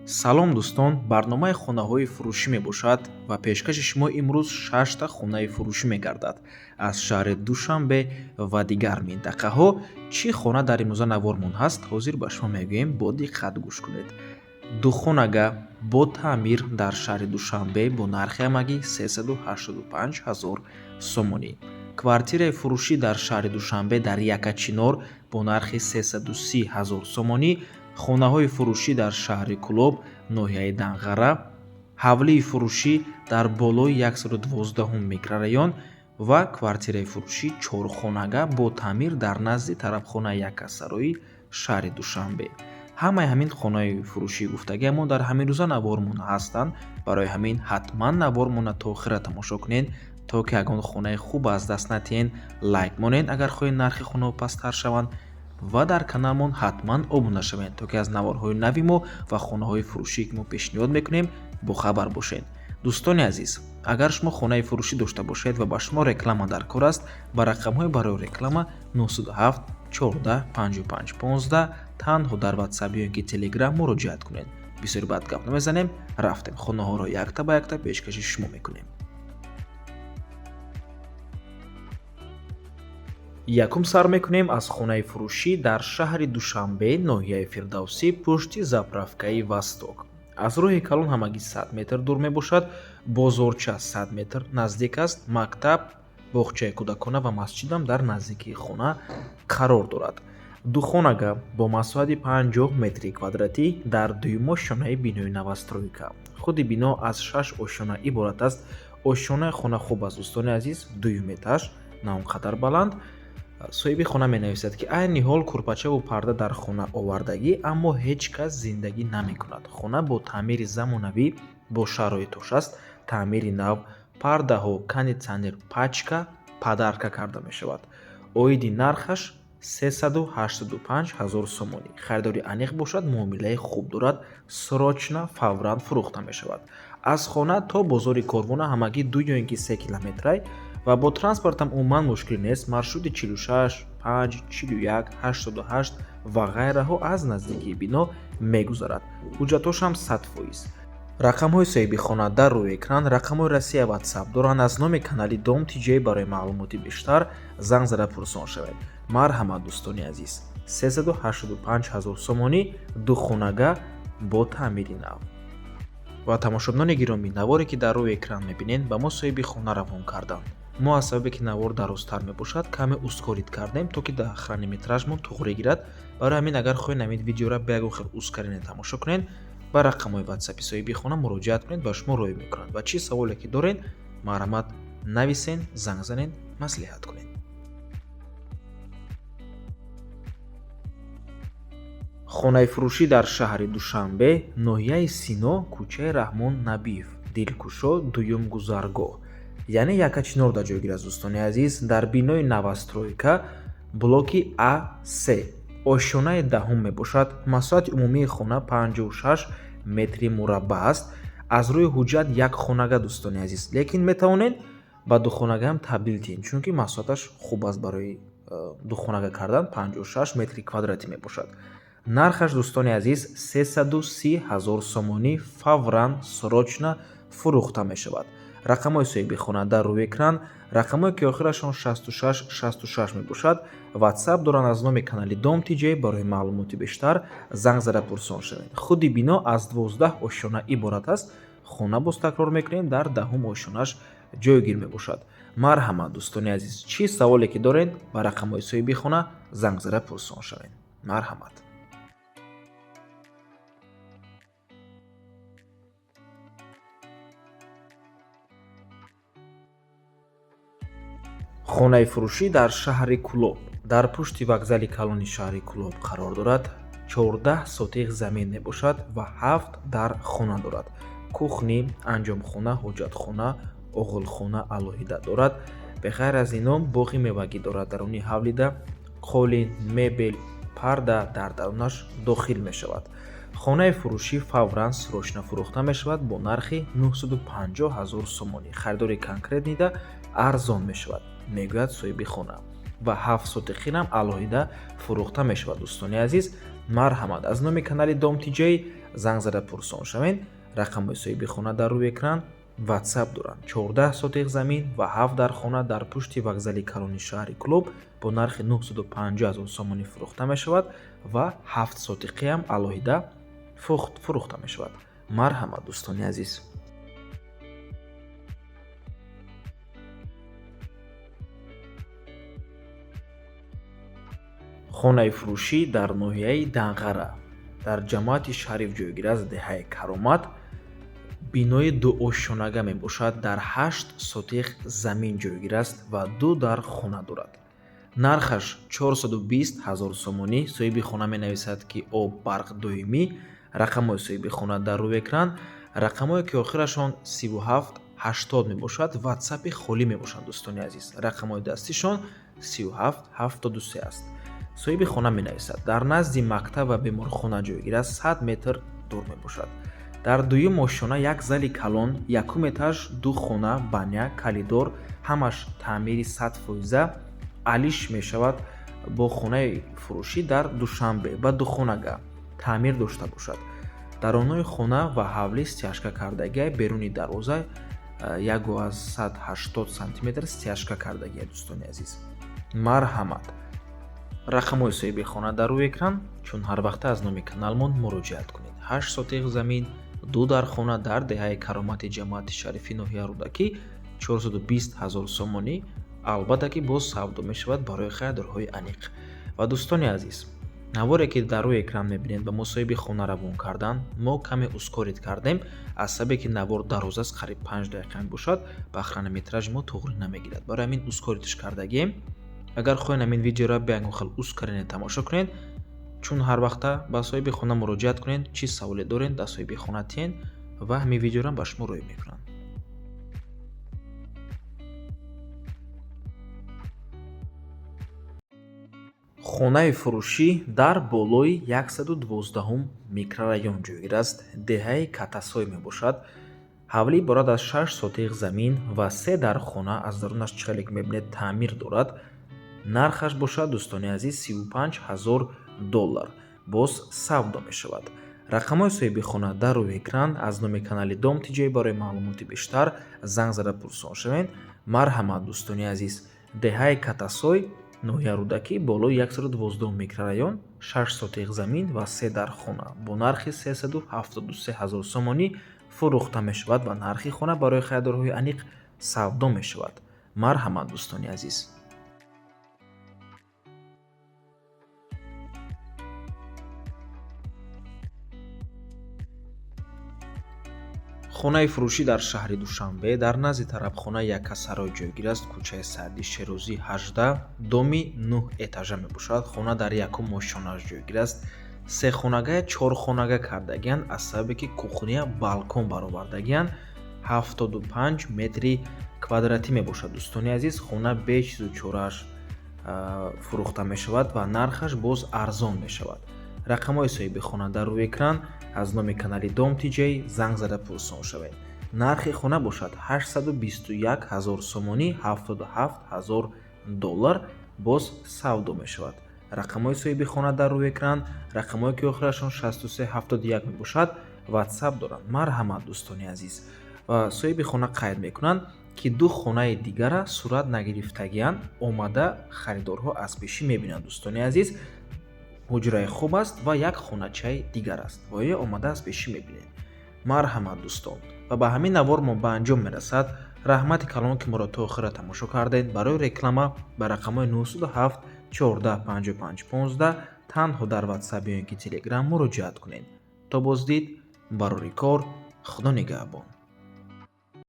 Салом, дӯстон! Барномаи хонаҳои фурӯшӣ мебошад ва пешкаши шумо имрӯз шашта хонаи фурӯшӣ мегардад аз шаҳри Душанбе ва дигар минтақаҳо. Чӣ хона дар имрӯза навормон ҳаст, ҳозир ба шумо мегӯем, бо диққат гӯш кунед. Духонага бо таъмир дар шаҳри Душанбе бо нархи ҳамагӣ 385 ҳазор сомонӣ. Квартираи фурӯшӣ дар шаҳри Душанбе дар Якачинор бо нархи 330 ҳазор сомонӣ. Хонаҳои фурӯшӣ дар шаҳри Кӯлоб, ноҳияи Данғара, ҳавлии фурӯшӣ дар болои 112 микрорайон ва квартираи фурӯшӣ чорхонага бо таъмир дар назди тарабхонаи Яккасарои шаҳри Душанбе. Ҳамаи ҳамин хонаи фурӯшӣ гуфтагиамон дар ҳамин рӯза навормон ҳастанд. Барои ҳамин ҳатман навормона то охира тамошо кунед, то ки ягон хонаи хуб аз даст натиҳен. Лайк монед, агар хоҳед нархи хонаҳо пасттар шаванд, ва дар каналмон ҳатман обуна шавед, то ки аз наворҳои нави мо ва хонаҳои фурӯшие ки мо пешниҳод мекунем, бохабар бошед. Дӯстони азиз, агар шумо хонаи фурӯшӣ дошта бошед ва ба шумо реклама дар кор аст, ба рақамҳои барои реклама 907 14 55 15 танҳо дар Ватсап ё ин ки Телеграм муроҷиат кунед. Бисёри баъд гап намезанем, рафтем, хонаҳоро якта ба якта пешкаши шумо мекунем. Якум сар мекунем аз хонаи фурӯшӣ дар шаҳри Душанбе, ноҳияи Фирдавсӣ, пушти заправкаи Восток. Аз роҳи калон ҳамагӣ 100 метр дур мебошад, бозорча 100 метр наздик аст, мактаб, боғчаи кӯдакона ва масҷидам дар наздикии хона қарор дорад. Духонага бо масоҳати 50 метри квадратӣ дар дуюм ошёнаи бинои новостройка. Худи бино аз шаш ошёна иборат аст. Ошёнаи хона хуб аст, дӯстони азиз, дуюм этаж, на он қадар баланд. Соҳиби хона менависад, ки айни ҳол курпачаву парда дар хона овардагӣ, аммо ҳеҷ кас зиндагӣ намекунад. Хона бо таъмири замонавӣ, бо шароитош аст. Таъмири нав, пардаҳо, кондитсионер, пачка подарка карда мешавад. Оиди нархаш 385 ҳазор сомонӣ. Харидори аниқ бошад, муомилаи хуб дорад, срочно, фавран фурӯхта мешавад. Аз хона то бозори Корвона ҳамагӣ 2 ё ин ки 3 километрай ва бо транспортам умуман мушкил нест. Маршрути 46, 5, 41, 88 ва ғайраҳо аз наздикии бино мегузарад. Ҳуҷҷатҳошам 100%. Рақамҳои соҳиби хона дар рӯи экран, рақамҳои Россия Ватсап доранд. Аз номи канали Дом ТJ барои маълумоти бештар занг зада пурсон шавед. Марҳамат, дӯстони азиз, 385 ҳазор сомонӣ, духонага бо таъмири нав. Ва тамошобинони гиромӣ, наворе ки дар рӯи экран мебинед, ба мо соҳиби хона равон карданд. Мо аз сабабе ки навор дарозтар мебошад, каме ускорить кардем, то ки дар хронометражмон туғрӣ гирад. Барои ҳамин, агар хоҳед ҳамин видеоро ба ягон хел ускорение тамошо кунед, ба рақамҳои Ватсапи соҳиби хона муроҷиат кунед, ба шумо роҳӣ мекунанд ва чӣ саволе ки доред, марҳамат, нависен, занг занед, маслиҳат кунед. Хонаи фурӯшӣ дар шаҳри Душанбе, ноҳияи Сино, кӯчаи Раҳмон Набиев, Дилкушо, дуюм гузаргоҳ, яъне Якачинор дар ҷойгир аст, дӯстони азиз. Дар бинои новостройка, блоки А3, ошёнаи даҳум мебошад. Масоҳати умумии хона 56 метри мураббаъ аст. Аз рӯи ҳуҷҷат як хонага, дӯстони азиз, лекин метавонед ба духонагаам табдил диҳед, чунки масоҳаташ хуб аст барои духонага кардан, 56 метри квадратӣ мебошад. Нархаш, дӯстони азиз, 330 ҳазор сомонӣ, фавран, срочно фурӯхта мешавад. Рақамҳои соҳиби хона дар рӯи экран, рақамҳое ки охирашон 66 66 мебошад, Ватсап доранд. Аз номи канали Дом ТJ барои маълумоти бештар занг зада пурсон шавед. Худи бино аз 12 ошёна иборат аст. Хона, боз такрор мекунем, дар даҳум ошёнаш ҷойгир мебошад. Марҳамат, дӯстони азиз, чӣ саволе ки доред, ба рақамҳои соҳиби хона занг зада пурсон шавед. Марҳамат. Хонаи фурӯшӣ дар шаҳри Кӯлоб, дар пушти вокзали калони шаҳри Кӯлоб қарор дорад. 14 сотих замин мебошад ва ҳафт дар хона дорад. Кухня, анҷомхона, ҳоҷатхона, оғилхона алоҳида дорад. Беғайр аз ино, боғи мевагӣ дорад даруни ҳавлида. Қолин, мебел, парда дар дарунаш дохил мешавад. Хонаи фурӯшӣ фавран, срочно фурӯхта мешавад бо нархи 950 ҳазор сомонӣ. Харидори конкретный да арзон мешавад, мегӯяд соҳиби хона, ва ҳафт сотихинам алоҳида фурӯхта мешавад. Дӯстони азиз, марҳамат, аз номи канали Дом ТJ Занг зада пурсон шавед. Рақамҳои соҳиби хона дар рӯи экран, WhatsApp доранд. 14 сотих замин ва 7 дар хона дар пушти вокзали калони шаҳри Кӯлоб бо нархи 950 ҳазор сомонӣ фурӯхта мешавад ва 7 сотиқиам алоҳида фурӯхта мешавад. Марҳамат, дӯстони азиз. Хонаи фурӯшӣ дар ноҳияи Данғара дар ҷамоати Шариф ҷойгир аст, деҳаи Каромат. Бинои дуошёнага мебошад, дар 8 сотих замин ҷойгир аст ва 2 дар хона дорад. Нархаш 420 ҳазор сомонӣ. Соҳиби хона менависад, ки об, барқ доимӣ. Рақамҳои соҳиби хона дар рӯи экран, рақамҳое ки охирашон 37 80 мебошад, WhatsApp-и холӣ мебошанд, дӯстони азиз. Рақамҳои дастишон 37 73 аст. Соҳиби хона менависад, дар назди мактаб ва беморхона ҷойгир аст, 100 метр дур мебошад. Дар дуюм ошёна як зали калон, якум этаж 2 хона, баня, коридор, ҳамаш таъмири 100% алиш мешавад бо хонаи фурӯшӣ дар Душанбе ба духонага таъмир дошта бошад. Даронаи хона ва ҳавлӣ стяжка кардагия, беруни дарвоза 180 сантиметр стяжка кардагия, дӯстони азиз. Марҳамат. Рақамҳои соҳиби хона дар рӯи экран, чун ҳар вақта аз номи каналмон муроҷиат кунед. 8 сотих замин, 2 дар хона дар деҳаи Каромати ҷамоати Шарифи ноҳияи Рӯдакӣ 420 ҳазор сомонӣ, албатта ки боз савдо мешавад барои харидорҳои аниқ. Ва дӯстони азиз, наворе ки дар рӯи экран мебинед, ба мо соҳиби хона равон кардан, мо каме ускорить кардем, аз сабабе ки навор дароз аст, қариб 5 дақиқа мебошад, ба хронометраж и мо туғрӣ намегирад. Барои ҳамин ускорить ш кардагием. Агар хоҳед ҳамин видеоро ба ягон хел ускорение тамошо кунед, чун ҳар вақта ба соҳиби хона муроҷиат кунед, чӣ саволе доред, дар соҳиби хона тиҳед ва ҳамин видеоро ба шумо рӯй мекунанд. Хонаи фурӯшӣ дар болои 112 микрорайон ҷойгир аст, деҳаи Катасой мебошад. Ҳавлӣ иборат аз 6 сотих замин ва 3 дар хона, аз дарунаш чӣ хеле ки мебинед таъмир дорад. Нархаш бошад, дӯстони азиз, 35 ҳазор доллар, боз савдо мешавад. Рақамҳои соҳиби хона дар рӯи экран, аз номи канали Дом ТJ барои маълумоти бештар занг зада пурсон шавед. Марҳамат, дӯстони азиз, деҳаи Катасой, ноҳияи Рӯдакӣ, болои 112 микрорайон, 6 сотих замин ва 3 дар хона бо нархи 373 ҳазор сомонӣ фурӯхта мешавад ва нархи хона барои харидорҳои аниқ савдо мешавад. Марҳамат, дӯстони азиз. Хонаи фурӯшӣ дар шаҳри Душанбе дар назди тарабхонаи Яккасарой ҷойгир аст, кӯчаи Саъди Шерозӣ 18, доми 9 этажа мебошад. Хона дар якум ошёнааш ҷойгир аст. Сехонагая чорхонага кардагиянд, аз сабабе ки кухня балкон баровардагиянд. 75 метри квадратӣ мебошад, дӯстони азиз. Хона бе чизу чорааш фурӯхта мешавад ва нархаш боз арзон мешавад. Рақамҳои соҳиби хона дар рӯи экран, аз номи канали Дом ТJ занг зада пурсон шавед. Нархи хона бошад 821 ҳазор сомонӣ, 77 ҳазор доллар, боз савдо мешавад. Рақамҳои соҳиби хона дар рӯи экран, рақамҳое ки охирашон 63 71 мебошад, WhatsApp доранд. Марҳамат, дӯстони азиз. Ва соҳиби хона қайд мекунанд, ки 2 хонаи дигара сурат нагирифтагиянд, омада харидорҳо аз пешӣ мебинанд, дӯстони азиз. Ҳуҷраи хуб аст ва як хоначаи дигар аст. Ва ё омада аз пешӣ мебинед. Марҳамат, дӯстон. Ва ба ҳамин навор мо ба анҷом мерасад. Раҳмати калон, ки моро то охира тамошо кардед. Барои реклама ба рақамҳои 907 14 55 15 танҳо дар WhatsApp ё ин ки Telegram муроҷиат кунед. То боздид, барори кор, Худо нигаҳбон.